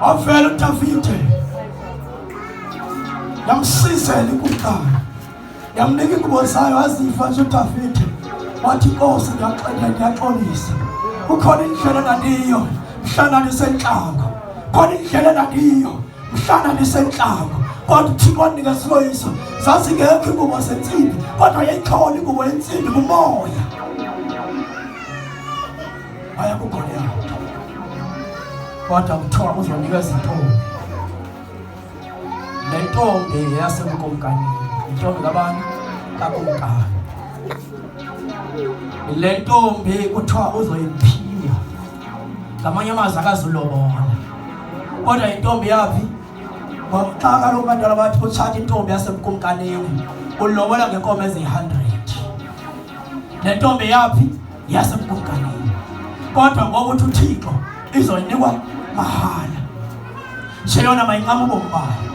Wavela uDavide yamsizela ikumkani, yamnika ingubo zayo, azifa nje uDavide. Wathi, Nkosi, ngiyaxela, ngiyaxolisa, kukhona indlela engandiyo mhlana ndisenhlango, khona indlela engandiyo mhlana ndisenhlango, kodwa uThixo wanika isiloyiso. Zazingekho ingubo zensimbi, kodwa yayikhona ingubo yensimbi kumoya. Waya kuGoliyathi, kodwa kuthiwa uzonikeza intombi. Le ntombi yasemkumkanini, intombi kabani? Kakumkani. Le ntombi kuthiwa uzoyiphiwa, ngamanye amazwi akazulobola, kodwa intombi yaphi? Ngoba kaloku abantwana bathi utshata intombi yasemkumkanini ulobola ngenkomo eziyi-100. Le ntombi yaphi? Yasemkumkanini. Kodwa ngokuthi uThixo izoyinikwa mahala nje, yona mayincama ubomi bayo.